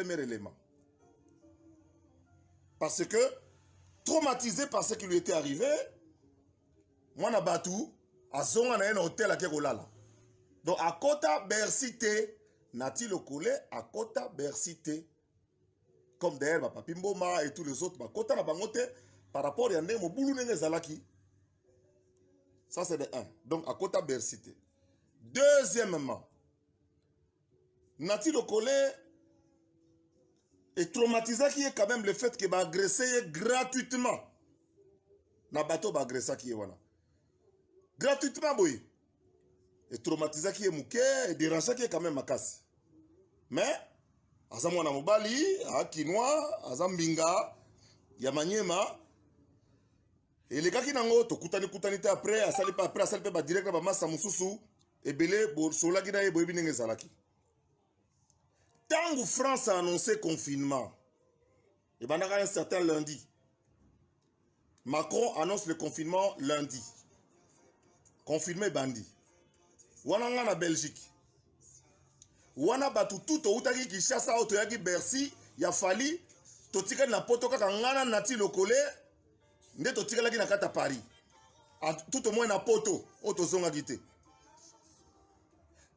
Premier élément. Parce que, traumatisé par ce qui lui était arrivé, mwana batu azonga na ye na hotel ake kolala. Donc akota Bercy te, Nati Lokole akota Bercy te. Comme d'ailleurs ba Papi Mboma et tous les autres bakota na bango te par rapport ya ndenge mobulu ndenge ezalaki. Ça c'est de un. Donc akota Bercy te. Deuxièmement, Nati Lokole etraumatisaki ye quand même le fait que baagresse ye gratuitement na bato baagressaki ye wana gratuitement boye etraumatisaki ye moke ederangeaki ye quand même makasi mais aza mwana mobali akinois aza mbinga ya manyema elekaki nango tokutani kutani te après asali mpe après asali mpe badirect na bamasa mosusu ebele bosololaki na ye boyebi ndenge ezalaki ntango France a annoncé confinement ebandaka un certain lundi. Macron annonce le confinement lundi, confinement ebandi wana. Nga na Belgique wana, bato tu toutaki Kinshasa oyo toyaki Bercy ya Fally, totikali na Poto kaka nga na Nati Lokole nde totikalaki na kati ya Paris, tout au moins na Poto oyo tozongaki te.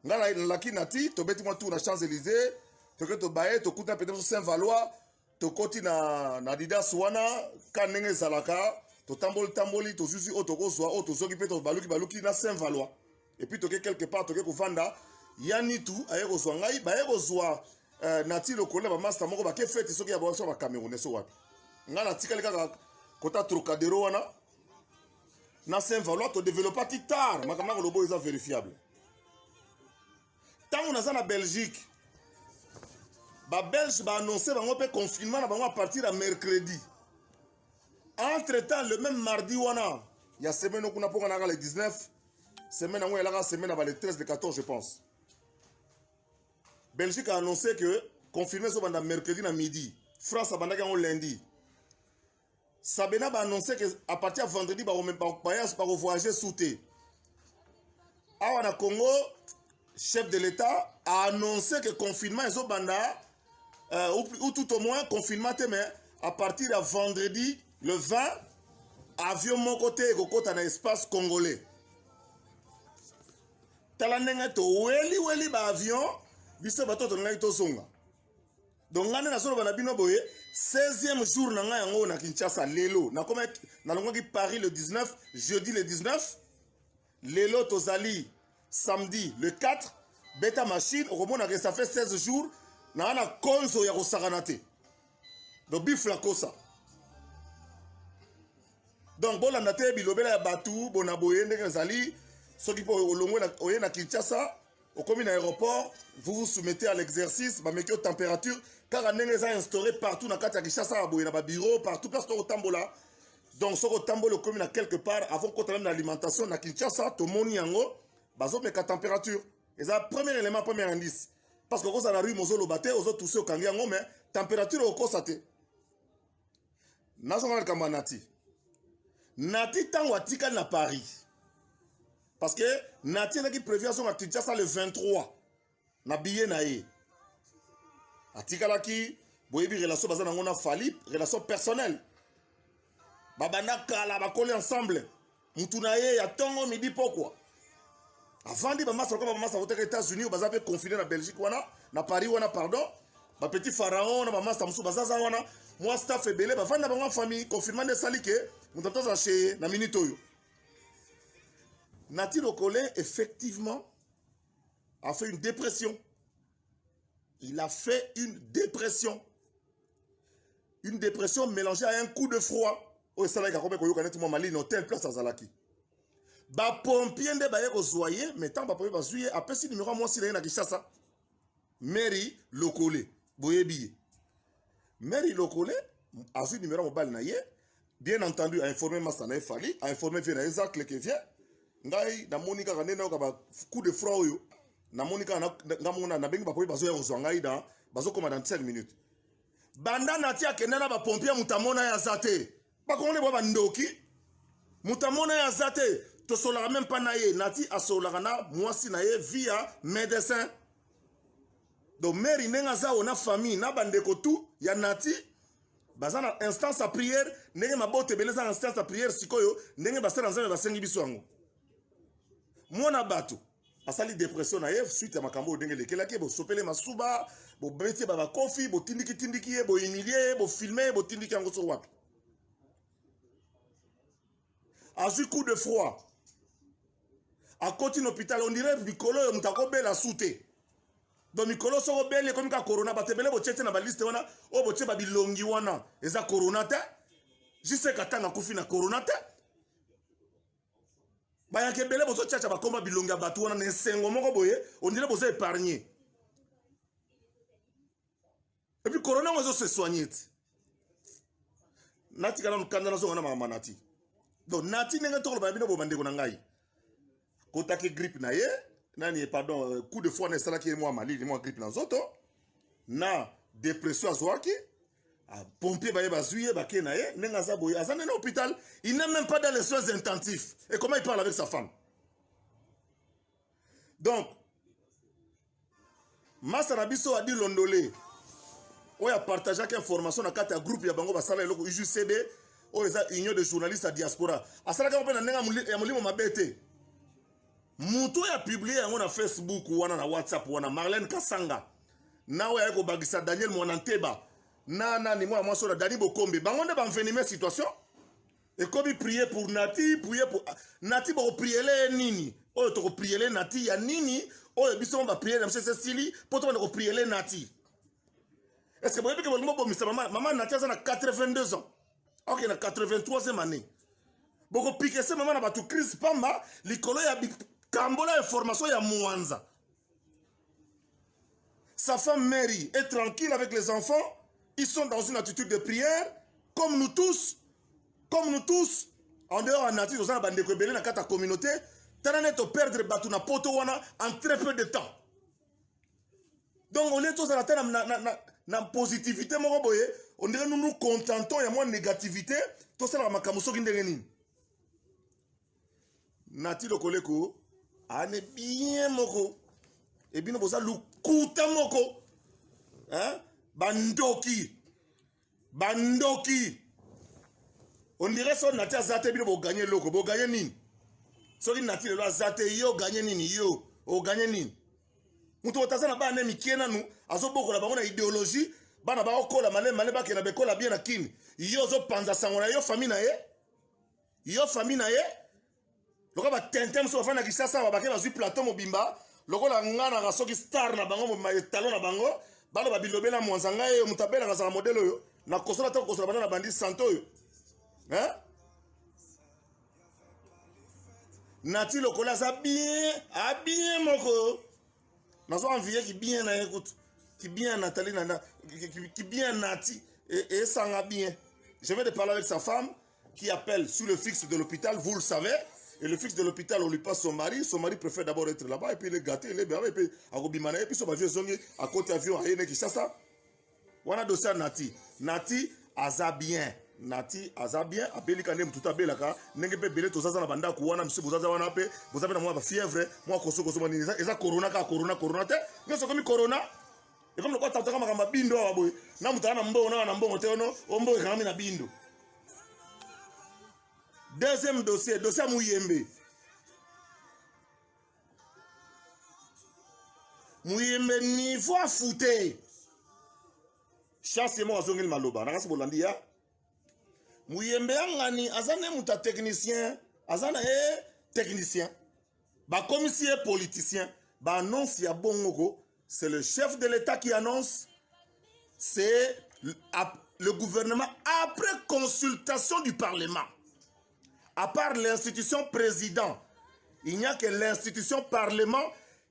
Nga nalaki Nati, tobeti mwa tour na Champs Élysées, toke tobaye, tokuta peut-être Saint Valois, tokoti na Adidas wana ka ndenge ezalaka, totamboli tamboli, tozwizwi oyo tokozwa, oyo tozwaki mpe tobaluki baluki na Saint Valois et puis toke quelque part, toke kovanda. Ya nitu aye kozwa ngai, baye kozwa Nati Lokole, bamaster moko bake feti soki ya baso bacamerounais so wapi. Ngai natikali kaka kota Trocadero wana na Saint Valois, todéveloppaki tard. Makambo na koloba oyo eza vérifiable. Ntango naza na Belgique, babelge baannonce bango mpe confinement na bango à partir ya mercredi. Entre temps, le même mardi wana ya semaine okuna, mpo naka le 19, semaine yango elaka semaine ya ba le 13, le 14 je pense, Belgique a annoncé que confinement ezobanda mercredi na midi. France abandaki yango lundi. Sabena baannonce que à partir ya vendredi bakovoyage su te. Awa na Congo, chef de l'État a annoncé que confinement ezobanda ou tout au moins confinement te, mais à partir ya vendredi le 20, avion moko te ekokɔta na espace congolais. Tala ndenge toweliweli baavion, biso bato tolingaki tozonga. Donc ngai nde nazoloba na bino boye, 16e jour na ngai yango na Kinshasa lelo. Nalongwaki Paris le 19, jeudi le 19, lelo tozali samedi le 4. Beta machine, okomonaka ça fait 16 jours naa na konzo ya kosakana te. Donc bifla kosa, donc bolanda te bilobela ya bato bona boye ndenge ezali. Soki mpo olongwe oye na Kinshasa, okomi na aéroport, vous vous soumettez à l'exercice, bameki yo température kaka ndenge eza instauré partout na kati ya Kinshasa ya boye, na babureau, partout place to kotambola. Donc soki otamboli, okomi na quelque part, avant kota même na alimentation na Kinshasa, tomoni yango bazomeka température. Eza premier élément, premier indice, parce que okozala na rhume, ozoloba te, ozotousse, okangi yango, mais température okosa te. Nazonga na likambo ya Nati. Nati ntango atikali na Paris, parce que Nati ezalaki prévu azonga Kinshasa le 23 na billet na ye, atikalaki. Boyebi relation baza nango na Fally, relation personnelle, babanda kala, bakoli ensemble, mutu na ye ya ntongo, midi, pokwa avandi. Bamasa lokola bamasa koteka États-Unis oyo baza mpe confiné na Belgique wana, na Paris wana, pardon, bapetit pharaon na bamasa mosusu bazaza wana, mwa staff ebele bavandi na bango en famille. Confinement nde esali ke moto atoza chez na minute oyo. Nati Lokole effectivement a fait une dépression. Il a fait une dépression, une dépression mélangée à un coup de froid oyo esalaki akomi koyoka neti mwa malini. Hotel place azalaki, bapompier nde baye kozwa ye. Mais ntango bapompier bazwi ye, apesi numéro ya mwasi na ye na Kinshasa, Mary Lokole. Boyebi ye, Mary Lokole. Azwi numéro ya mobali na ye, bien entendu ainforme masa na ye Fally, ainforme vieux na ye Zacle ke vieux, ngai namoni kaka nde nayoka ba coup de froid oyo, namoni kaka nga moko nabengi bapompier, bazoya kozwa ngai na bazokoma dans 5 minutes. Banda Nati akende na bapompier, moto amona ye aza te. Bakongole bwa bandoki, moto amona ye aza te. Tosololaka même mpa na ye. Nati asololaka na mwasi na ye via médecin. Donc Mary ndenge aza oyo na famille na bandeko tout ya Nati baza na instance ya prière ndenge mabota ebele eza na instance ya prière sikoyo ndenge basala Nzambe basengi biso yango. Mwana bato asali depression na ye suite ya makambo oyo ndenge elekelaki ye, bosopele masuba, bobeti ye babakofi, botindiki tindiki ye, bohumilie ye, bofilme ye, botindiki yango so wapi. Azwi coup de froid, akoti na hôpital, on dirait mikolo oyo moto akobela su te. Donc mikolo soki obeli ekomi kaka corona, bato ebele botie te na baliste wana oyo botie ba bilongi wana eza corona te. Jise Katanga akufi na corona te. Bayaka ebele bozotiatia bakomba bilongi ya bato wana na esengo moko boye, on dirait boza épargne. Et puis corona yango ezo se soigner ti. Natika nanu kanda nazonga na makambo ya Nati. Donc Nati ndenge tokoloba na bino bo bandeko na ngai. Kotaki grippe na ye, nani pardon, coup de froid na esalaki ye mwa malili, mwa grippe na nzoto. Na dépression azwaki, a pompier baye bazwi ye bake na ye ndenge aza boye, aza nde na hôpital, il n'est même pas dans les soins intensifs. Et comment il parle avec sa femme? Donc masa na biso Adi Londole oyo apartageaki information na kati ya groupe ya bango basala eloko UJCD oyo eza Union de journalistes ya diaspora, asalaki yango mpe na ndenge ya molimo mabe te. Moto oyo apublie yango na Facebook wana na WhatsApp wana, Marlène Kasanga na oyo aye kobakisa Daniel Mwananteba na nani mwana mwasi oyo na Dani Bokombe, bango nde banvenime situation. Ekomi prier pour Nati, prier pour Nati, bokopriele ye nini? Oyo tokopriele Nati ya nini? Oyo biso mo bapriere na biso esili mpo tobanda kopriele Nati. Est-ce que boyebi ke bolingi bobomisa mama? Mama Nati aza na 82 ans, ok, na 83e année. Bokopikese mama na bato crise pamba likolo ya bikambola information ya Mwanza. Sa femme Mary est tranquille avec les enfants. Ils sont dans une attitude de prière, comme nous tous, comme nous tous. En dehors en nature, toza na bandeko ebele na kati ya communauté. Tala nde to perdre bato na poto wana en très peu de temps. Donc au lieu tozala ata na, na, na, na positivité moko boye, on dirait nous nous contentons ya mwa négativité, tosalaka makambo soki ndenge nini. Nati Lokoleko ane bien moko ebino boza lukuta moko, hein? Bandoki, bandoki. On dirait so Nati aza te, bino boganye eloko, boganye nini? Soki Nati lelo aza te, yo ganye nini? Yo oganye nini? Moto oyo aza na bana mike nanu azobokola bango na idéologie, bana baokola maleme maleme, bakenda bekola bien na kini. Yo ozopanza sango na yo famille na ye, yo famille na ye lokola batintin mosusu bafandi na Kinshasa awa, bake bazwi plateau mobimba lokola nga naka soki star na bango mobimba etalon na bango baloba bilobela mwanza. Ngai oyo moto abelaka azala modele oyo nakosola te kokosola banda na bandi sante oyo, hein? Nati lokola aza bien, a bien moko nazo envie ki bien na ye kutu ki bien Nathalie na ki bien Nati esanga bien. Je vais de parler avec sa femme qui appelle sur le fixe de l'hôpital, vous le savez. Et le fixe de l'hôpital, on lui passe son mari. Son mari préfère d'abord être là-bas, et puis il est gâté, il est bien, et puis akobima na ye, puis son avion zongi, à côté avion, aye ne Kinshasa. Wana dossier Nati. Nati aza bien. Nati aza bien, abelika nde mutu abelaka, ndenge pe belé tozaza na bandako wana, misi bozaza wana pe, boza pe na mwa ba fièvre, mwa koso koso mwa eza, eza corona ka corona corona te. Nyonso komi corona. Ekomi lokola tataka makambo ya bindo awa boye. Na mutu na mbongo na na mbongo te ono, o mbongo ekangami na bindo. Deuxième dossier, dossier ya Muyembe. Muyembe niveau afute. Chance ye moko azongeli maloba. Nakasi bolandi ya. Muyembe ya ngani aza ne mutu ya technicien, aza na ye technicien. Bakomisi ye politicien. Ba annonce ya bongo ko, c'est le chef de l'État qui annonce, c'est le gouvernement après consultation du Parlement. À part l'institution président, il n'y a que l'institution Parlement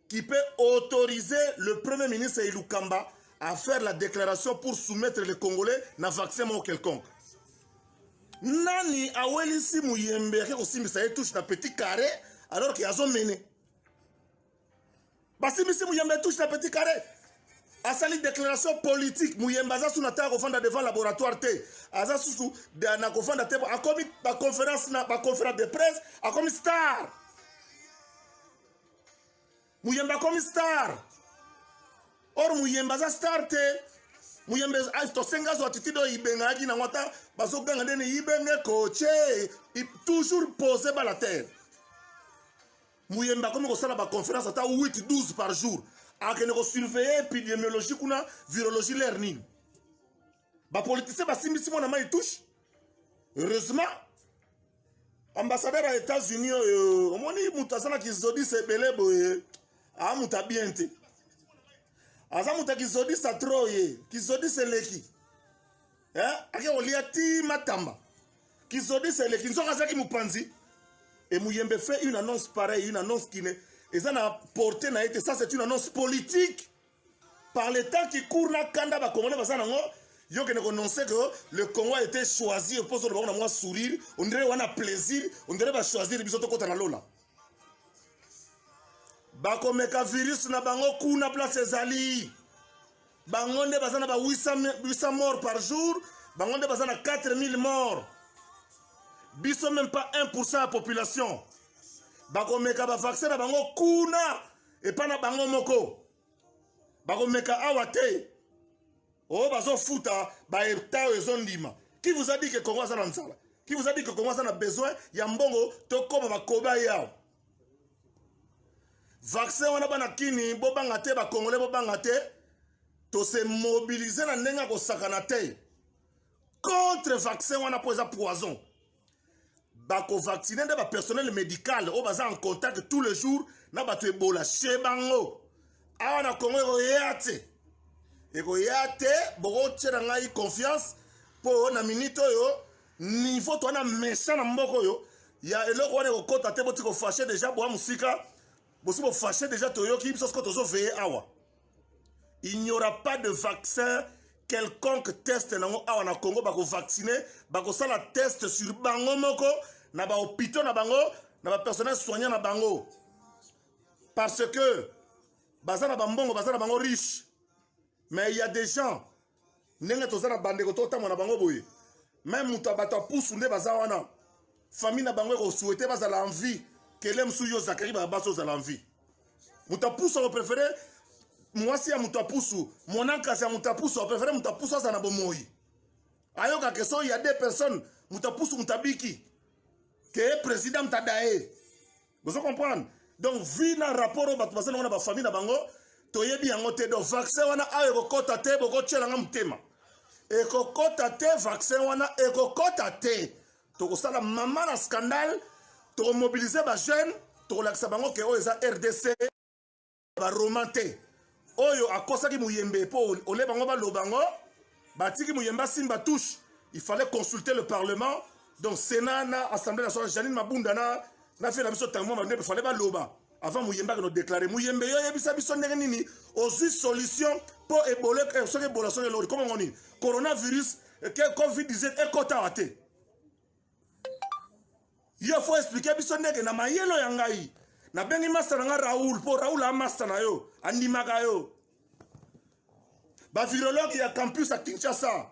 qui peut autoriser le Premier ministre Ilukamba à faire la déclaration pour soumettre les Congolais na vaccin moko quelconque. Nani awelisi Muyembe ake kosimbisa ye touche na petit carré alors que azo mener? Basimbisi Muyembe touche na petit carré. Asali déclaration politique. Muyembe aza susu na ntango kofanda devant laboratoire te. Aza susu na kofanda te. Akomi ba conférence na ba conférence de presse, akomi star. Muyembe akomi star. Or Muyembe aza star te. Muyembe ah, tosenga azwa attitude oyo Ibenge ayaki nango ata bazoganga ndeni Ibenge coache toujours posé ba la terre. Muyembe akomi kosala ba conférence ata 8 12 par jour. Akende ko surveiller épidémiologie kuna virologie l'air nini. Ba politiciens basimbisi mwana mai touche. Heureusement ambassadeur ya États-Unis oyo omoni moto aza na kizodisa ebele boye a moto a bien te aza moto ya kizodisa trop ye kizodisa eleki eh? ake kolia ti matamba kizodisa eleki nzoka azalaki mopanzi et Muyembe fait une annonce pareille une annonce qui ne eza na portée na ye te. Ça, c'est une annonce politique. Par le temps qui court na kanda ba Congolais baza nango, yo kende kononce que le Congo a été choisi mpo ozoloba ngo na mwa sourire, on dirait wana plaisir, on dirait ba choisir biso tokota na lola. Bakomeka virus na bango kuna place ezali. Bango nde baza na ba 800 morts par jour, bango nde baza na 4000 morts. Biso même pas 1% ya population. Bakomeka ba vaccin na bango kuna epa na bango moko. Bakomeka awa te. Oh, bazofuta ba hectare oyo ezondima. Qui vous a dit que Congo aza na nzala? Qui vous a dit que Congo aza na besoin ya mbongo tokoma bakoba yawo? Vaccin wana bana kini bobanga te, ba Congolais bobanga te. To se mobiliser na ndenge ya kosakana te contre vaccin wana mpo eza poison. Bakovaccine nde ba personnel médical oyo baza en contact tous les jours na bato Ebola chez bango. Awa na Congo ekoya te, ekoya te. Bokotiela ngai confiance mpo na minute oyo niveau to wana méchant na mboka oyo ya eloko wana ekokota te. Boti kofashe deja boa mosika, bosi bofashe deja, toyoki biso sikoyo tozoveille awa. Il n'y aura pas de vaccin quelconque test nango awa na Congo. Bakovaccine, bakosala test sur bango moko na bahôpitaux na bango, na bapersonnel soignant na bango, parce que baza na bambongo, baza na bango riche. Mais il y a des gens ndenge toza na bandeko totambola na bango boye, même moto ya bato ya pusu nde baza wana, famille na bango ekosouhaite bazala en vie. Kele mosusu yo Zakari baka basi ozala en vie. Moto ya pusu akopréféré mwasi ya moto ya pusu, mwana-nkasi ya moto ya pusu apréféré moto ya pusu azala na bomoi, ayoka ke so ya deux personnes, moto ya pusu, moto abiki ke président moto adaye. Bozo comprendre? Donc vie na rapport oyo bato baza nango na bafamille na bango, toyebi yango te. Donc vaccin wana awa ekokɔta te, bokotielanga motema, ekokɔta te. Vaccin wana ekokɔta te. Tokosala mama na scandale, tokomobilize bajeune, tokolakisa bango ke oyo eza RDC baroman te. Oyo akosaki Muyembe mpo ole bango baloba yango, batiki Muyembe asimba touche. Il fallait consulter le parlement, donc Sénat na Assemblée nationale. Janine Mabunda na fe na biso ntango mwa nde fallait baloba avant Muyembe akende déclarer. Muyembe, yo oyebisa biso ndenge nini ozwi solution mpo Ebola, soki Ebola, soki elori komongo nini, coronavirus ke COVID-19 ekota awa te. Yo faut expliquer biso ndenge na mayelo ya ngai. Nabengi master na nga Raoul, mpo Raoul a master na yo andimaka yo. Bavirologue ya campus ya Kinshasa,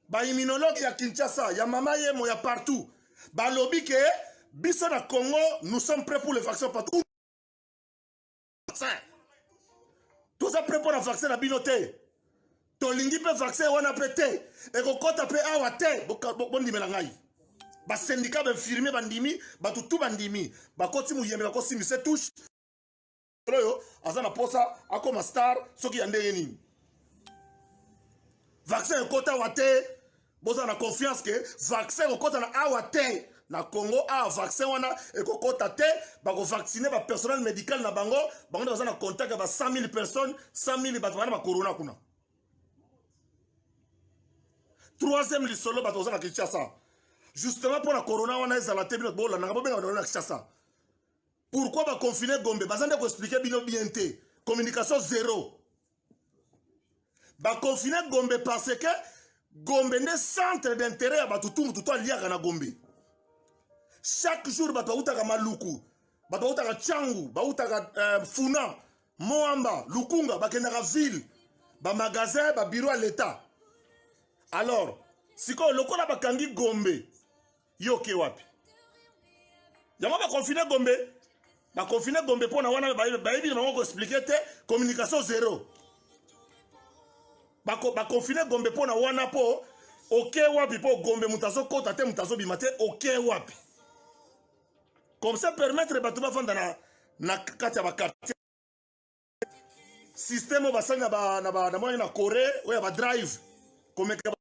baimmunologue ya Kinshasa, ya mama yemo, ya partout, balobi ke biso na Congo, nous sommes prêts pour le vaccin partout. Vaccin, toza prêt mpo na vaccin na bino te. Tolingi mpe vaccin wana mpe te, ekokɔta mpe awa te. Bondimela ngai, basyndicat bainfirmier bandimi, bato tu bandimi. Bakoti Muyembe, bakosimbisa touche oyo aza na posa akoma star soki ya ndenge nini. Vaccin ekota awa te. Boza na confiance ke vaccin ekokota na awa te na Congo. Awa vaccin wana ekokota te. Bakovaccine bapersonnel médical na bango, bango nde baza na contact ya ba 100 000 personnes, 100 000 bato bana bacorona kuna. Troisième lisolo, bato baza na Kinshasa justement mpo na corona wana ezala te. Bino bolandaka, bobenga bato na Kinshasa. Pourquoi baconfine Gombe? Baza nde koexplike bino bien te, communication zéro. Baconfine Gombe parce que Gombe nde centre d'intérêt ya bato tu. Mutu to aliaka na Gombe chaque jour. Bato bautaka Maluku, bato bautaka Tshangu, bautaka Funa, Mont-Amba, Lukunga, bakendaka ville, bamagasin, babureau ya l'État. Alors sikoyo lokola bakangi Gombe, yo oke wapi? Yango baconfine Gombe, baconfine Gombe mpo na wana bayebi na bango koexplike te, communication zéro. Baconfine Gombe mpo na wana, mpo oke wapi? Mpo Gombe moto azokɔta te, moto azobima te, oke wapi? Comme ça permettre bato bafanda na kati ya baquartier. Système oyo basali na monaki na Corée, oyo ya badrive komeka.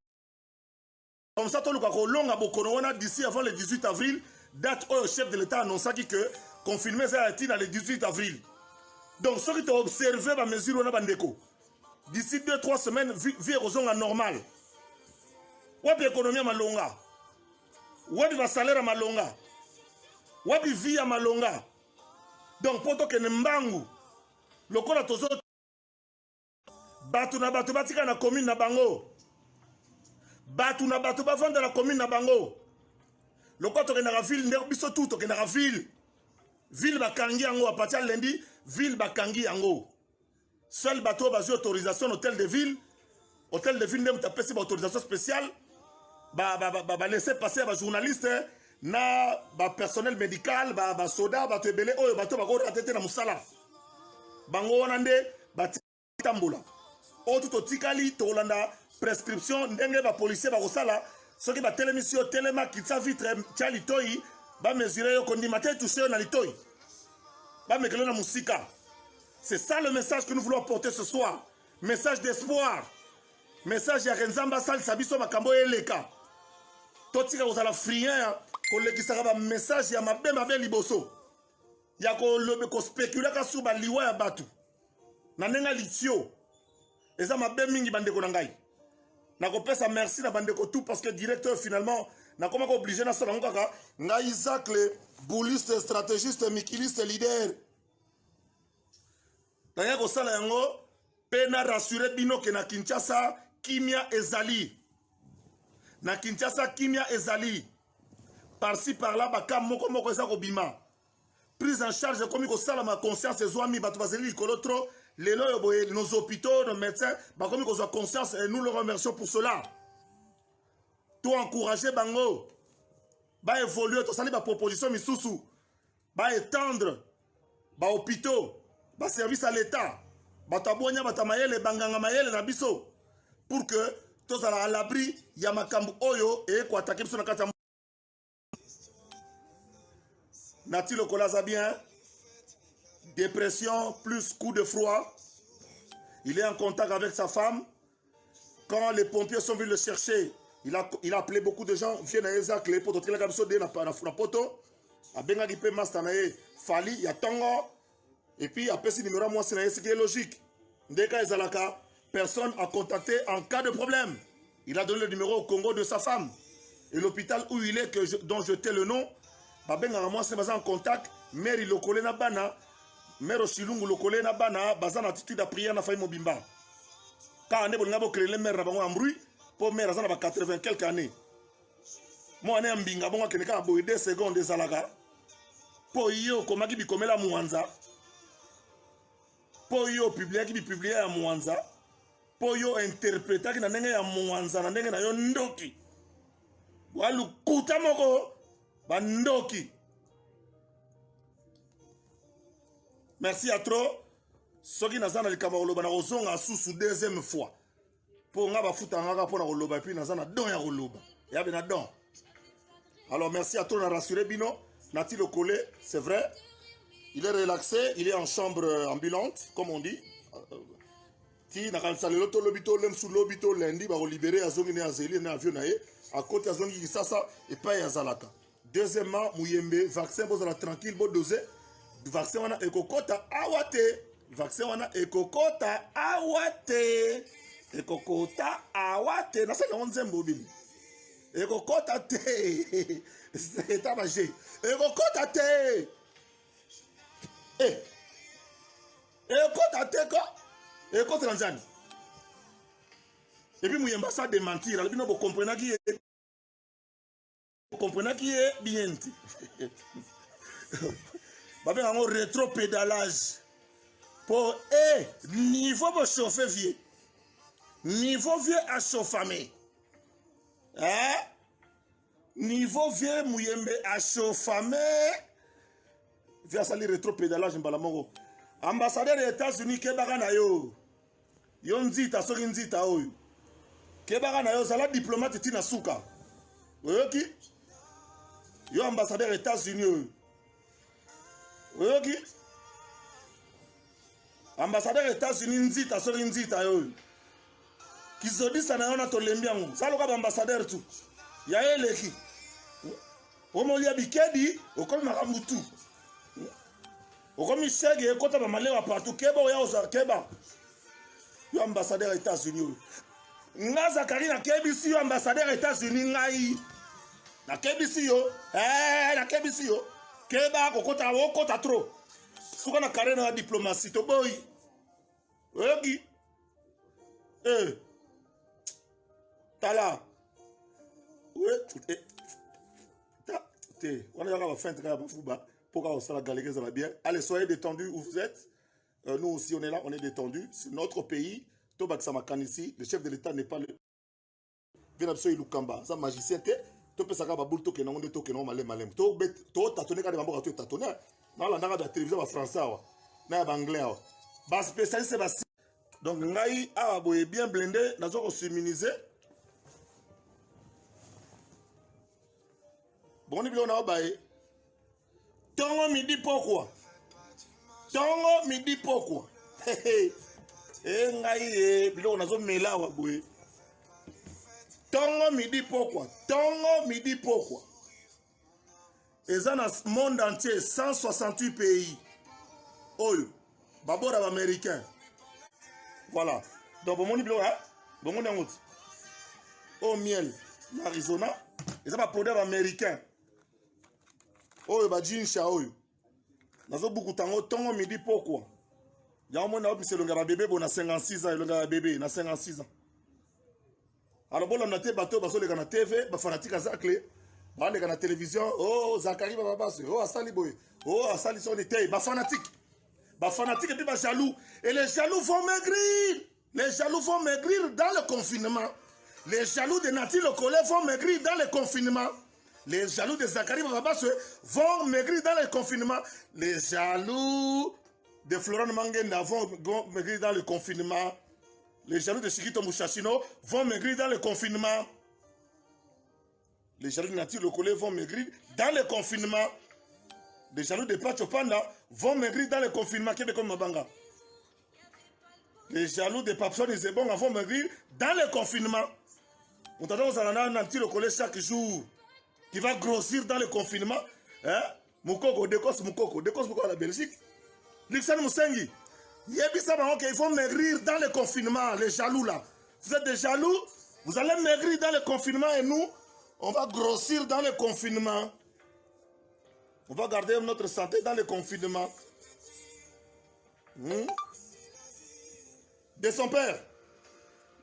Comme ça toluka kolonga bokono wana d'ici avant le 18 avril, date oyo chef de l'État annonçaki que confinement eza ya ntina le 18 avril. Donc soki toobserve bamesure wana, bandeko, d'ici 2 3 semaines vie ekozonga normal. Wapi économie ya malonga? Wapi basalaire ya malonga? Wapi vie ya malonga? Donc mpo tokende mbangu, lokola tozo bato na bato batika na commune na bango, bato na bato bavanda na commune na bango. Lokola tokendaka ville nde biso tu tokendaka ville, ville bakangi yango à partir ya lundi. Ville bakangi yango, seul bato oyo bazwi autorisation na hôtel de ville. Hôtel de ville nde moto apesi baautorisation spéciale, balaisser passer ya bajournaliste na bapersonnel médical, basoda, bato ebele oyo bato bakorate te na mosala. Bango wana nde batambola. Oyo tu totikali, tokolanda prescription ndenge bapolicier bakosala. Soki batelemisi yo, telema, kitisa vitre, tia litoi, bamesure yo. Kondima te touche yo na litoi, bamekelo na mosika. C'est ça le message que nous voulons apporter ce soir, message d'espoir, message ya Nzambe asalisa biso makambo oyo eleka. Totika kozala friand, kolekisaka bamessage ya mabe mabe liboso ya kolobe, kospekulaka sur baliwa ya bato na ndenge ya litio. Eza mabe mingi, bandeko na ngai. Nakopesa merci na bandeko tout, parce que directeur finalement nakomaka obligé nasala yango kaka ngai Zacle, bouliste, stratégiste, mikiliste, leader. Nayaki kosala yango mpe na rassure bino ke na Kinshasa kimia ezali. Na Kinshasa kimia ezali. Par-ci par-là baka moko moko eza kobima, prise en charge ekomi kosalama, conscience ezwami, bato bazali likolo trop. Lelo oyo boye, nos hôpitaux, nos médecins bakomi kozwa conscience et nous le remercions pour cela. To encourager bango baévolue. Tosali baproposition misusu, baétendre bahôpitaux, baservice à l'État, bato abonya, bato ya mayele, banganga mayele na biso, pour que tozala à l'abri ya makambo oyo eyekoattaquer biso na kati ya. Nati Lokola aza bien, dépression plus coup de froid. Il est en contact avec sa femme. Quand les pompiers sont venus le chercher, il a appelé beaucoup de gens. Vie na ye eza clé po totelaka biso de na poto. Abengaki mpe master na ye Fali ya ntongo, et puis apesi numéro ya mwasi na ye. Ce qui est logique, ndeka ezalaka personne à contacter en cas de problème. Il a donné le numéro au Congo de sa femme et l'hôpital où il est, dont je tais le nom. Babengaka mwasi, baza en contact. Mary Lokole na bana, mare Osilungu Lokole na bana, baza na attitude ya prière na famille mobimba. Kaka nde bolinga bocréer mare na bango embrouille, mpo mare aza na ba 80 quelque année, mwana ya mbinga bongo akende kaka boye 2 secondes ezalaka. Mpo ye okomaki bikomela mwanza, mpo yo opubliaki bipublie ya mwanza, mpo yo interpretaki na ndenge ya mwanza, na ndenge na yo ndoki walukuta moko, bandoki. Merci ya trop. Soki naza na likambo ya koloba, na kozonga susu deuxième fois, mpo nga bafutaka ngaka mpo na koloba, et puis naza na don ya koloba, yabe na don. Alors merci à trop, na rassuré bino. Nati Lokole, c'est vrai, il est relaxé, il est en chambre ambulante comme on dit. Ti nakanisa lelo tolobi, tolemsu lobi to lundi bakolibérer. Azongi nde, azeli na avion na ye, akoti, azongi Kisasa epai azalaka. Deuxièmement, Muyembe, vaccin, bozala tranquille, bodose vaccin wana ekokɔta awa te. Vaccin wana ekokɔta awa te, ekokota awa te. Nasali yango nzembo obimi, ekokɔta te, eta baje, ekokɔta te, e ekɔta te ko ekɔta na nzani. Et puis Muyembe asa démentir, alobi no bokomprenaki ye, bokomprenaki ye bien te. Babenga yango rétropédalage, po e niveau bochauffe vie, niveau vie achauffame, eh? Niveau vie Muyembe achauffame vie, asali rétropédalage mbala moko. Ambassadeur ya États-Unis, kebaka na yo. Yo nzita soki nzita oyo. Kebaka na yo zala diplomate ti na suka. Oyoki? Yo ambassadeur États-Unis oyo. Oyoki? Ambassadeur États-Unis nzita soki nzita oyo. Kizodisa na yo na tolembi yango. Saloka ba ambassadeur tu. Ya eleki. Omolia bikedi okomi makambo tu. Okomi shege ekota ba malewa partout keba oya oza keba. Yo ambassadeur États-Unis oyo. Nga Zakari nakebisi yo ambassadeur États-Unis ngai. Nakebisi yo. Eh nakebisi yo. Keba kokota okota trop. Suka na carrière na diplomatie toboyi. Oyoki? Eh. Tala. Eh. Te, wana yaka ba feinte kaka bafuba. Pour kaka kosala galerie ezala bien. Allez, soyez détendus où vous êtes. Euh, nous aussi, on est là, on est détendus. C'est notre pays. Tobakisa makanisi, le chef de l'État n'est pas le vieux na biso Ilukamba, aza magicien te. Topesaka ba boule tokende yango nde tokende yango maleme maleme. Totatone kaka bamboka to etatone. Nalandaka ba télévision ba français awa na ya ba anglais awa. Ba spécialiste ba Donc ngai awa boye bien blindé, nazo ko s'immuniser. Bomoni biloko na baye. Tongo midi pokwa. Tongo midi pokwa. E ngai e biloko nazo mela awa boye. Tongo midi pokwa. Tongo midi pokwa. Eza na monde entier 168 pays. Oyo babora ba américain. Voilà. Donc bomoni biloko hein? Bomoni yango ti. Oyo miel ya Arizona eza ba produit ya ba américain. Oyo ba jinsha oyo. Nazobukuta yango tongo midi pokwa. Yango moni naobimisa elongi ya ba bebe bo na 56 ans elongi ya ba bebe na 56 ans. Alors bolanda te bato bazoleka na TV, ba fanatique ya Zacle, baleka na télévision, oh Zakari Bababaswe, oh asali boye, oh asali soni te, ba fanatique. Ba fanatique et puis ba jaloux. Et les jaloux vont maigrir. Les jaloux vont maigrir dans le confinement. Les jaloux de Nati Lokole vont maigrir dans le confinement. Les jaloux de Zakari Bababaswe vont maigrir dans le confinement. Les jaloux de Florent Mangenda vont maigrir dans le confinement. Les jaloux de Chikito Mouchachino vont maigrir dans le confinement. Les jaloux de Nati Lokole vont maigrir dans le confinement. Les jaloux de Pacho Panda vont maigrir dans le confinement. Québec comme Mabanga. Les jaloux de Papson et Zebonga vont maigrir dans le confinement. On t'attend aux Nati Lokole chaque jour qui va grossir dans le confinement. Hein? Mukoko, Dekos Mukoko, Dekos Mukoko à la Belgique. Luxen Musengi, yebisa bango qu'il faut maigrir dans le confinement, les jaloux là. Vous êtes des jaloux, vous allez maigrir dans le confinement et nous, on va grossir dans le confinement. On va garder notre santé dans le confinement. De son père.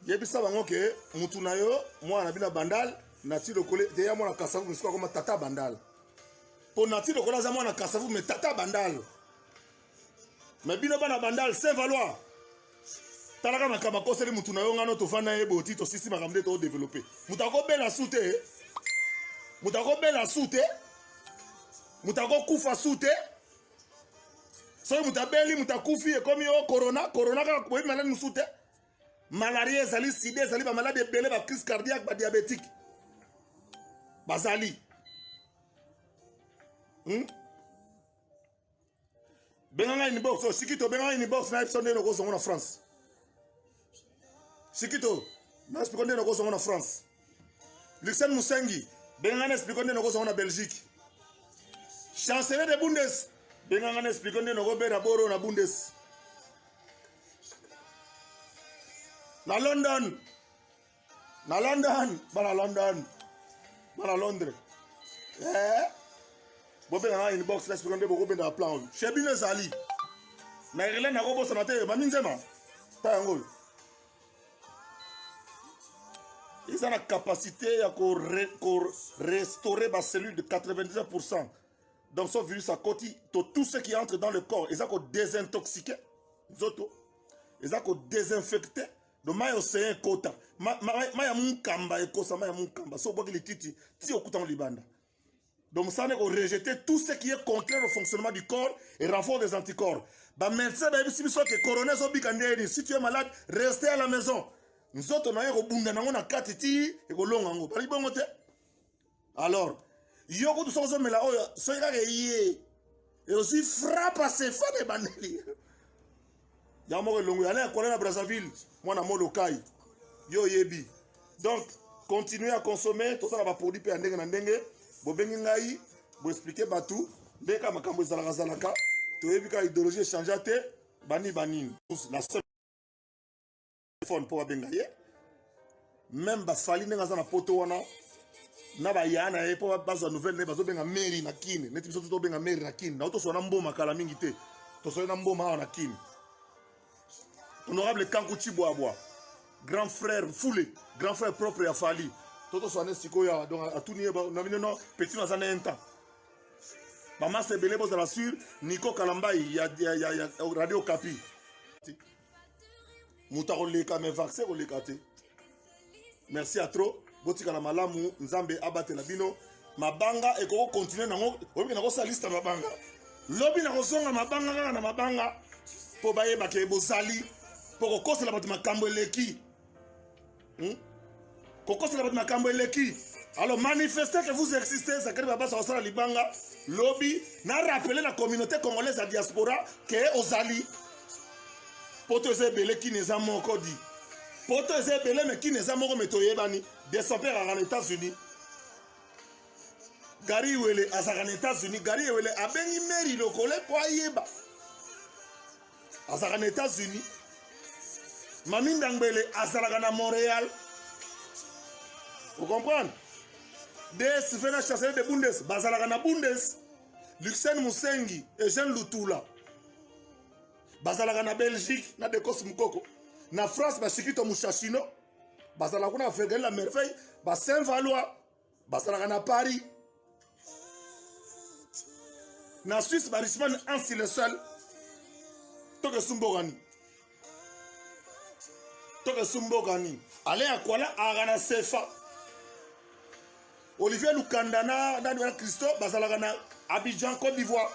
Yebisa bango ke mutu na yo mwana na bino bandal nati lokole te ya mwana kasavu misiko akoma tata bandal. Po nati lokole aza mwana kasavu mais tata bandal. Mais bino bana bandal Saint Valois. Talaka makambo akoseli mutu na yo ngano tofanda ye boti tosisi makambo nde to développer. Mutu akobela su te. Mutu akobela su te. Mutu akokufa su te. Soki moto abeli moto akufi ekomi o corona corona kaka boyebi maladi mosusu te. Malaria ezali, sida ezali, ba maladi ebele, ba crise cardiaque, ba diabétique bazali. Benga ngai inbox, oh, Shikito benga ngai inbox na yebisa ndenge okozonga na France. Shikito, na explique ndenge okozonga na France. Luxen Musengi, benga ngai na explique ndenge okozonga na Belgique. Chancelier de Bundes, benga ngai na explique ndenge okobeta boro na Bundes. Na London, na London, bana London, bana Londres. Eh? Bobenga ngai inbox na explique nde bokobenda plan oyo. Chez bino ezali. Na Irlande nakobosana te, mami nzema. Ta yango oyo. Eza na capacité ya ko restaurer ba cellule de 99%. Donc so virus akoti, to tout ce qui entre dans le corps, eza ko désintoxiquer nzoto, eza ko désinfecter. Donc mai océan ekota, mai ya munkamba ekosa, mai ya munkamba. So obwaki lititi, ti okuta ngo libanda. Donc mosala nde korejeter tout ce qui est contraire au fonctionnement du corps et renforce des anticorps. Bamédecin bayebisi biso ke corona ezobika ndenge nini. Si tu es malade, restez à la maison. Nzoto na yo ekobunda nango na kati ti ekolonga yango. Balobi bongo te. Alors yo kutu soki ozomela oyo, soki kaka eye ozwi frappe asefa na ebandeli yango moko elongo yala ya kola na Brazzaville, mwana Molokai, yo oyebi. Donc continuer à consommer. Toza na baproduit mpe ya ndenge na ndenge. Bobengi ngai, boexpliquer bato ndenge kaka makambo ezalaka zalaka. Toyebi kaka idéologie echangea te. Bani banini la seule téléphone mpo babenga ye, même bafali ndenge aza na poto wana na baya na ye mpo bazwa nouvelle nde bazobenga meri na Kini. Neti biso tobenga meri na Kini nao, tosola na mboma kala mingi te, tosoli na mboma awa na Kini. Honorable Kanku Chibwabwa, grand frère Fule, grand frère propre ya Fali, to tosola ne sikoyo awa. Donc atuni ye na bino no petit no aza na un temps bamasa ebele. Bozala sur Nico Kalambai ya Radio Kapi. Moto akoleka me vaccin koleka te. Merci à trop. Botikala malamu, Nzambe abatela bino. Mabanga ekoko continuer nango. Oyebi nakosala liste ya mabanga lobi, nakozonga mabanga kaka na mabanga mpo bayebake bozali mpo kokosela bato makambo eleki. Kokosela bato makambo eleki. Alors manifestez que vous existez. Zakari Babasa kosala libanga lobi na rappeler la communauté congolaise ya diaspora ke ozali. Poto eza ebele, Kini eza moko. Di poto eza ebele me Kini eza moko. Me toyebani. Desemper azalaka na États-Unis, Gary Iwele azalaka na États-Unis. Gary Iwele abengi Mary Lokole mpo ayeba azalaka na États-Unis. Mami Ndangbele azalaka na Montréal. Ocomprendre? Dsv na chancelier de Bundes bazalaka na Bundes. Luxen Musengi, Eugène Lutula bazalaka na Belgique, na Decos Mukoko na France, Bashikito Mushashino bazalaka kuna, Fredel la Merveille, ba Saint Valois bazalaka na Paris, na Suisse, Barichman Ansi le seul. Tokesu mboka nini? Tokesu mboka nini? Alain Akwala aka na Sefa. Olivier Lukanda na nani wana, Christo, bazalaka na Abidjan, Côte d'Ivoire.